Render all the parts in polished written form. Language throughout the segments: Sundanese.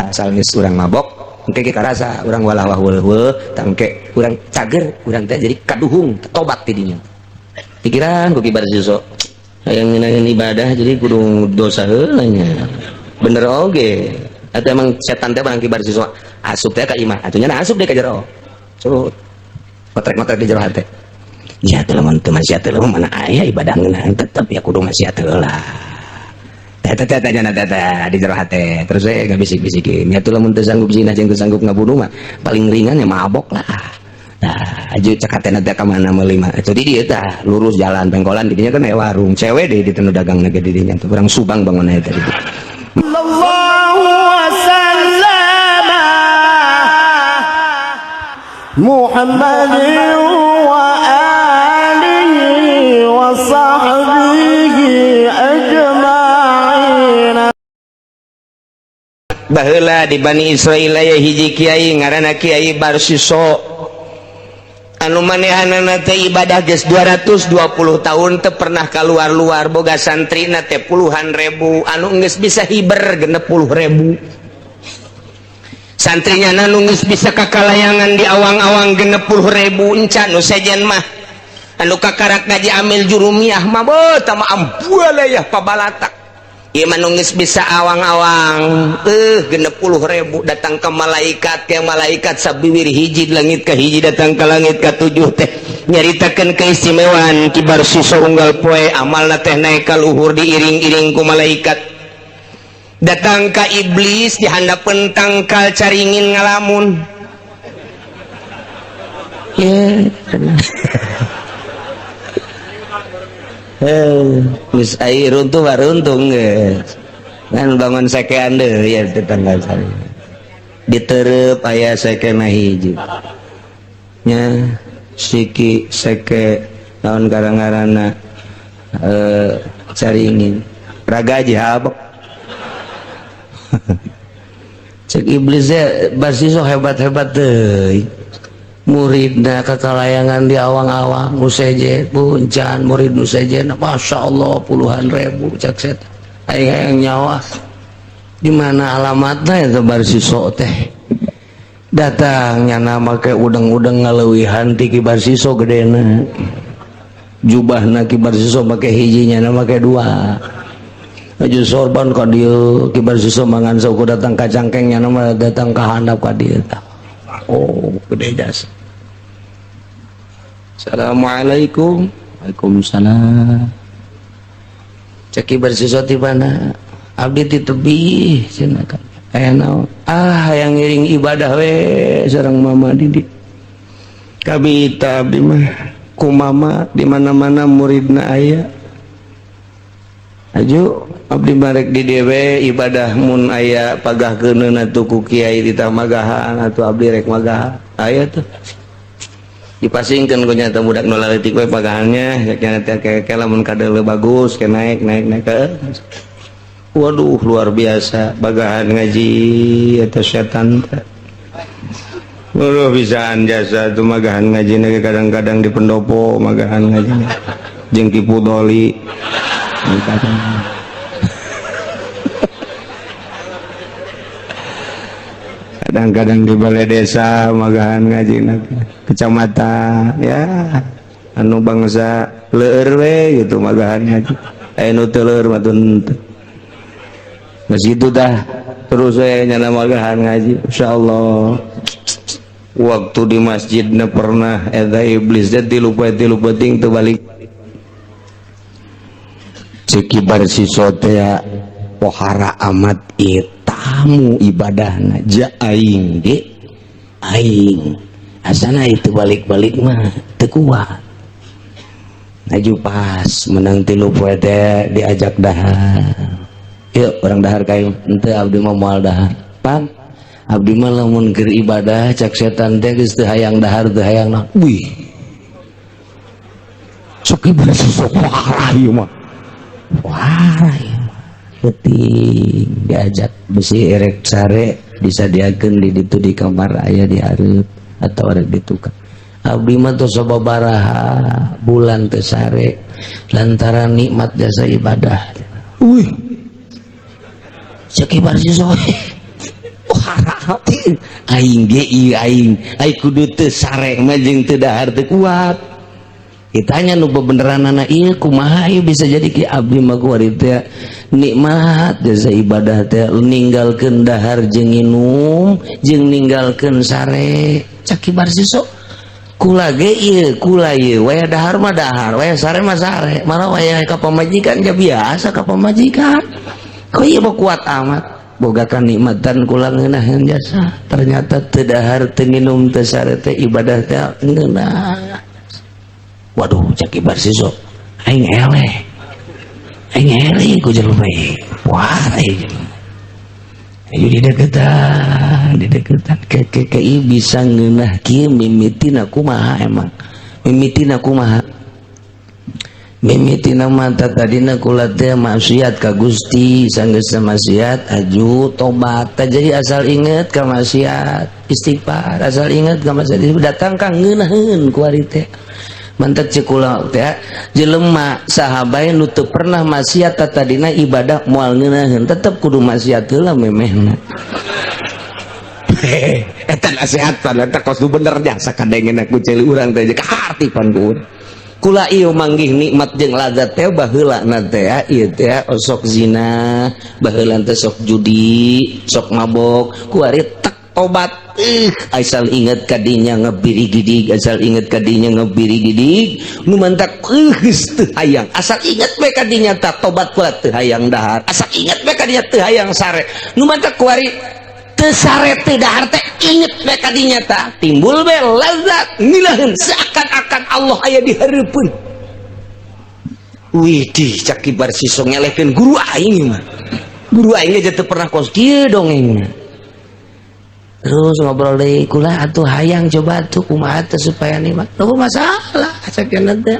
Asal geus urang mabok engke ge karasa urang walah wah weuh tah engke urang cager urang teh jadi kaduhung tobat ti dinya. Pikiran ku Ki Barsiso hayang ngeunaheun ibadah jadi kudu dosa heula nya. Bener oge. Atau emang setan teh barang Ki Barsiso asup teh ka imah atuh nya asup deh ka jero. Surut. Ngotrek-ngotrek di jero hate. Ya teh lamun teu maksiat teh mana aya ibadah ngeunaheun tetep ya kudu maksiat heula. Teh teh teh nya teh di jero hate. Terus saya ngabisik-bisikin. Ya tuh lamun teu sanggup zina jeung teu sanggup ngabunuh mah paling ringan ya mabok lah. Nah, aju cek hatena teh ka mana meuli mah. Jadi dia tah lurus jalan pengkolan di dinya kan aya warung cewek deh di tenu dagang ge di dinya tuh urang Subang bangun aya tadi. Allahu sallama Muhammadin wa alihi wa sahbihi ajma'in. Baheula di Bani Israil aya hiji kiai ngaranna Kiai Barsiso anu manehanana teh ibadah geus 220 tahun teu pernah keluar-luar, boga santrina teh puluhan ribu, anu geus bisa hiber 60.000 santrinya, anu geus bisa kakalayangan di awang-awang 60.000. Encan nu sejen mah anu kakarak ngaji amil jurumiyah mah beuh tama ambualayah pabalatak. Ieu mah nu geus bisa awang-awang 60.000 datang ke malaikat, ke malaikat sabiwir hiji langit ka hiji datang ke langit ka tujuh teh nyaritakeun keistimewaan Ki Barsiso unggal poe amalna teh naik ka luhur diiring-iring ku malaikat. Datang ka iblis di handapeun tangkal caringin ngalamun ya. Geus ai runtuh mah runtuh geus. Ngan bangun sekean deui ya tetangga saya. Diterep aya sekena hiji. Nya siki seke naon garang-garana caringin. Raga habek. Cek iblisnya Barsiso hebat-hebat deui. Muridna kakalayangan di awang-awang nu sejen puncan murid nu sejen Masya Allah puluhan ribu. Cek setan aing hayang nyawa di mana alamatna eta Barsiso teh. Datangnya nama ke udeng-udeng ngaleuwihan ti Ki Barsiso gedena jubahna. Ki Barsiso make hijinya nama make dua baju sorban ka dieu. Ki Barsiso mangan saukur datang ka cangkengnya nama datang ka handap ka dieu. Oh, gede jasa. Assalamualaikum. Waalaikumsalam. Cek Ki Barsiso ti mana? Abdi ti tebih cenah kan. Aya naon? Ah, hayang ngiring ibadah we sareng mama Didi. Kabita abdi mah ku mama di mana-mana muridna aya. Aju abdi marek di dewe ibadah mun aya pagahkeunana atuh ku kiai ditamagahan atuh abdi rek magahan. Aya tuh. Dipasingkeun ku nyata budak nu leutik we pagahannya nya teh ke lamun kadeuleu bagus ke naik naik naik ke. Waduh, luar biasa bagahan ngaji eta setan teh. Waduh, bisaan jasa tuh magahan ngaji kadang-kadang di pendopo magahan ngaji jeung Ki Pudoli. Kadang-kadang di balai desa magahan ngaji kecamatan ya anu bangsa leur we gitu magahan ngaji aya nu teu leur mah teu. Geus kitu tah terus we nyana magahan ngaji insyaallah. Waktu di masjidna pernah eta iblis teh tilu poe tilu peuting teu balik. Cek Ki Barsiso teh pohara amat ieu tamu ibadahna ja aing ge aing asana itu balik-balik mah teu kuat. Aju pas menang tilu poe teh diajak dahar. Yuk orang dahar kayu henteu abdi mah moal dahar. Pan abdi mah lamun keur ibadah cak setan teh geus teu hayang dahar teu hayang naon. Wih. Sok ibadah sok parah ieu mah. Parah ieu mah. Penting diajak besi erek sare disadiakeun di ditu di kamar aya di hareup atau erek ditukar. Abdi mah tos sababaraha bulan teu sare lantaran nikmat jasa ibadah. Wih. Cek Ki Barsiso. Wah, Hati aing ge ieu, aing aing kudu teu sare mah jeung teu dahar teu kuat. Ditanya nu bebeneran anak ieu kumaha ieu bisa jadi ki? Abdi mah kuari teh nikmat jasa ibadah teh, ninggalkeun dahar jeung nginum jeung ninggalkeun sare. Cak Ki Barsiso, kula ge ieu, kula ieu waya dahar mah dahar, waya sare mah sare, malah waya ka pamajikan ja biasa ka pamajikan. Kok ieu mah kuat amat, boga kanikmatan kula ngeunaheun jasa. Ternyata teu dahar, teu nginum, teu sare teh ibadah teh ngeunah. Waduh, cak Ki Barsiso, aing eleh, aing eleh ku jelema ieu. Wah, aing jelema. Ayo dideketan, dideketan. Ke ke ke bisa ngeunah kieu mimitina kumaha emang? Mimitina kumaha? Mimitina mata tadina kula teh maksiat ka Gusti, sanggeus maksiat aju tobat. Tah, jadi asal inget ka maksiat, istighfar, asal inget ka maksiat datang ka ngeunaheun kuari teh. Mantak cek kula teh, jelema saha bae nu teu pernah maksiat tadina ibadah moal ngeunaheun, tetep kudu maksiat heula memehna. Eta nasihat pan eta kos nu bener jasa kadengeuna ku ceuli urang teh kaharti pan ku urang. Kula ieu manggih nikmat jeung lazat teh baheula na teh ieu teh osok zina, baheula teh sok judi, sok mabok, kuari tek tobat, asal inget kadinya ngebiri gidig, asal inget kadinya ngebiri gidig. Nu mantak geus teu hayang, asal inget we kadinya tak tobat kula teu hayang dahar, asal inget we kadinya teu hayang sare. Nu mantak kuari teu sare teu dahar teh inget we kadinya tah timbul we lazat ngilaheun, seakan-akan Allah aya di hareupeun. Widih, cak Ki Barsiso, ngelehkeun guru aing mah, guru aing ge teu pernah kos kieu dongengna. Terus ngobrol deui, kula atuh hayang coba tuh kumaha teh supaya nikmat. Teu masalah, cek teh.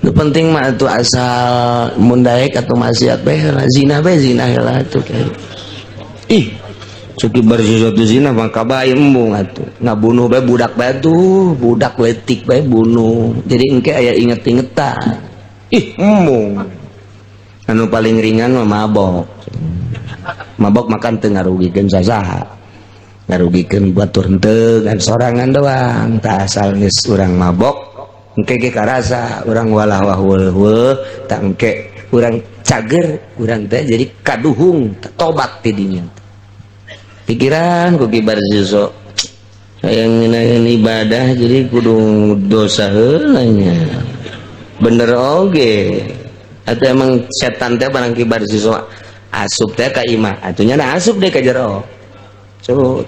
Nu penting mah atuh asal mun daek atau maksiat bae heula, zina bae, zina heula atuh. Ih, Ki Barsiso teh zina mah kabae embung atuh. Ngabunuh bae budak bae tuh, budak leutik bae bunuh. Jadi engke aya inget-ingetan. Ih, embung. Anu paling ringan mah mabok. Mabok makan teu ngarugikeun sasaha. Ngarugikeun batur henteu kan sorangan doang. Tah, asal geus urang mabok engke ge karasa urang walah wah heueuh. Tah, engke urang cager, urang teh jadi kaduhung tobat ti dinya. Pikiran ku Ki Barsiso, hayang ngeunaheun ibadah jadi kudu dosa heula nya. Bener oge atau emang setan teh barang Ki Barsiso asup teh ka imah atunya, nah asup deh ka jero. Cut.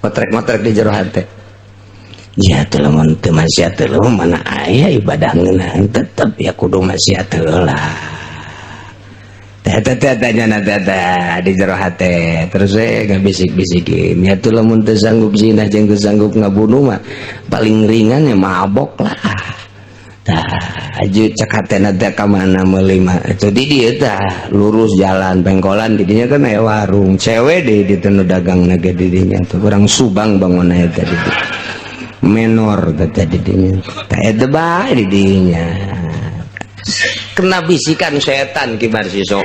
Motrek-motrek di jero hate. Ya tuh lamun teu maksiat teh mana aya ibadah ngeunaheun, tetep ya kudu maksiat heula. Teh teh teh teh nya teh teh di jero hate. Terus we ngabisik-bisikin. Ya tuh lamun teu sanggup zina jeung teu sanggup ngabunuh mah paling ringan ya mabok lah. Tah, aju cek hatena teh ka mana meuli mah. Itu di dieu tah lurus jalan pengkolan, di dinya kan aya warung cewek deh di teu nu dagang ge di dinya tuh, urang Subang bangunna eta di dieu. Menor teh di dinya. Tah, eta bae di dinya. Kena bisikan setan Ki Barsiso.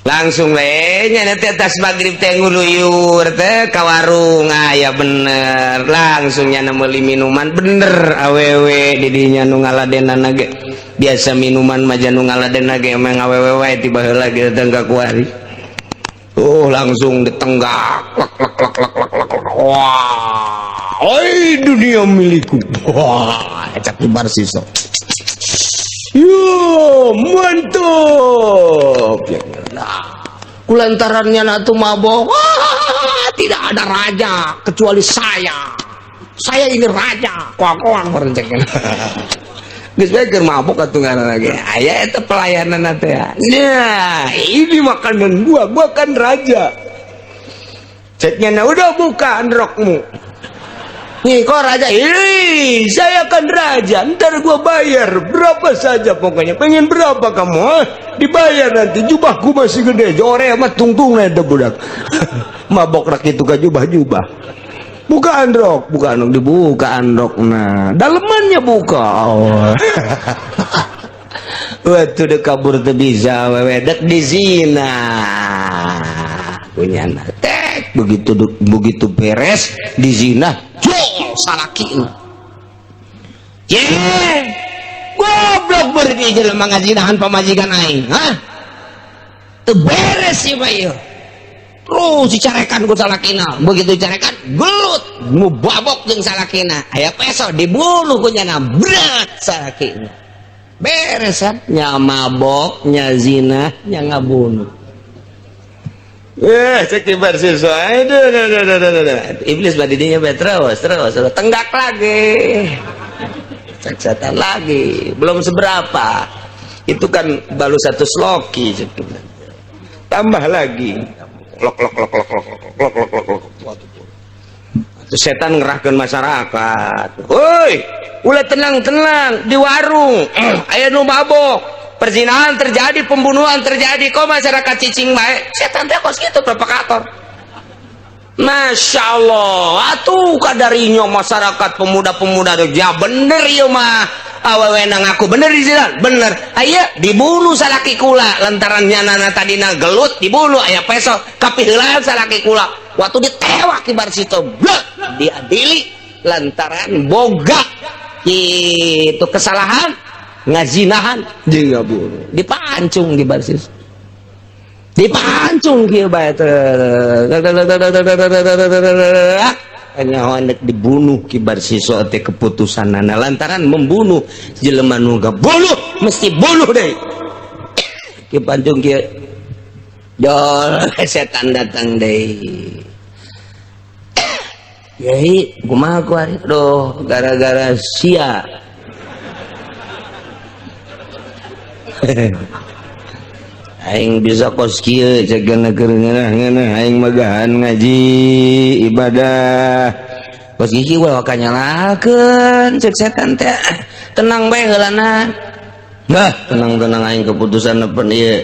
Langsung we nya teh tas maghrib teh nguluyur teh ka warung, aya bener, langsung nya meuli minuman, bener awewe di dinya nu ngaladenan ge. Biasa minuman mah nu ngaladenan ge emang awewe wae ti baheula ge teh ka kuari. Oh, langsung ditenggak, lek lek lek lek lek lek lek. Wah, oi dunia milikku. Wah, cak Ki Barsiso. Yo, mantap. Ya, nah, kulantarannya atuh mabok. Wah, tidak ada raja kecuali saya. Saya ini raja. Koang-koang merenceng. Geus bae keur mabok atuh ngaranna ge. Aya eta pelayanan teh. Nah, ini makanan gua, gua kan raja. Ceknya, nah udah buka androkmu. Nih kok raja, ini saya kan raja, ntar gua bayar berapa saja pokoknya. Pengen berapa kamu? Ah? Dibayar nanti, jubahku masih gede, jore amat tungtung itu budak. Mabok rak itu kan jubah-jubah. Buka androk, dibuka androk. Nah, dalemannya buka. Oh. Waktu udah kabur tuh bisa, wewe dek di zina. Punya teh. Begitu begitu beres dizina, jol salakina. Ye, goblok berdiri jelema ngazinahan pamajikan aing, hah? Teu beres ieu mah ieu. Terus dicarekan ku salakina, begitu dicarekan gelut, mubabok jeung salakina. Aya peso dibunuh ku nyana, berat salakina. Beres kan? Nya mabok, nya zina, nya ngabunuh. Cek Barsiso. Aduh, aduh, aduh, aduh, aduh. Iblis badidinya be terus, terus, terus. Tenggak lagi. Cek setan lagi. Belum seberapa. Itu kan baru satu sloki. Tambah lagi. Lok, lok, lok, lok, lok, lok, lok, lok, lok, lok. Itu setan ngerahkan masyarakat. Woi, ulah tenang-tenang di warung. Aya nu mabok. Perzinahan terjadi, pembunuhan terjadi, kok masyarakat cicing baik? Setan teh kos gitu provokator. Masya Allah, atuh kadarinya masyarakat pemuda-pemuda tuh, ya bener ieu mah. Awewe ngaku bener di jalan, bener. Aya dibunuh salaki kula lantaran nyanana tadina gelut dibunuh aya peso kapiheulaan salaki kula. Waktu ditewak di situ, blek, diadili lantaran boga itu kesalahan ngazinahan jeung ngabunuh dipancung di barsis dipancung kieu bae nyawa dibunuh Ki Barsiso teh keputusanana lantaran membunuh jelema nu bunuh mesti bunuh deh ki pancung kieu jol setan datang deui. Yai kumaha ku ari doh gara-gara sia. Aing bisa kos kieu cegana keur ngeunah-ngeunah aing magahan ngaji ibadah. Kos kieu ulah waka nyalakeun cek setan teh. Tenang bae heulana. Nah, tenang-tenang aing keputusan nepen ieu.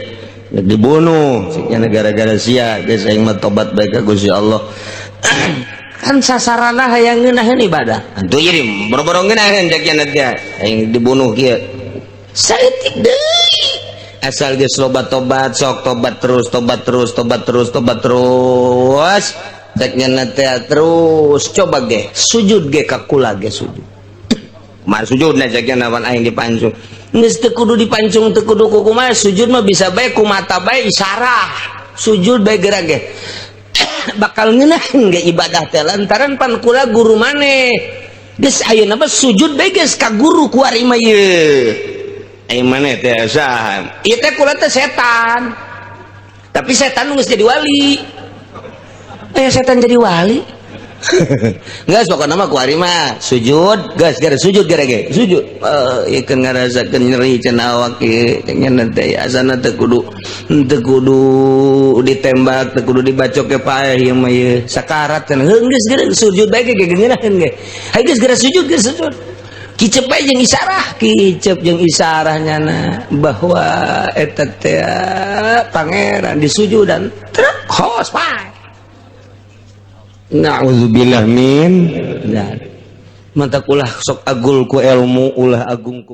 Rek dibunuh cek nya gara-gara sia geus aing mah tobat bae ka Gusti Allah. Kan sasarana hayang ngeunaheun ibadah. Atuh jadi boro-boro ngeunaheun cek nya teh aing dibunuh kieu. Saeutik deui asal geus loba tobat sok tobat terus tobat terus tobat terus tobat terus cek nya teh terus coba ge sujud ge ka kula ge sujud kumaha sujudna cek nya nawan aing dipancung geus teu kudu dipancung teu kudu ku kumaha sujud mah bisa bae ku mata bae isarah sujud bae geura ge bakal ngeunaheun ge ibadah teh lantaran pan kula guru maneh geus ayeuna mah sujud bae geus ka guru ku ari mah ieu. Aing maneh teh saha? Ieu teh kula teh setan. Tapi setan geus jadi wali. Setan jadi wali. Geus pokona mah ku ari mah sujud, geus gara sujud gara ge, sujud. Ieu keun ngarasakeun nyeri cenah awak ieu cenah teh asana teu kudu ditembak, teu kudu dibacok ke paeh ieu mah ieu. Sakarat cenah. Heuh geus gara sujud bae ge ngeunaheun ge. Hayu geus gara sujud geus sujud. Kicep bae jeung isarah, kicep jeung isarah nyana bahwa eta teh pangeran disujudan truk hos pae. Na'udzubillah min dzalik. Mantak ulah sok agul ku ilmu, ulah agung ku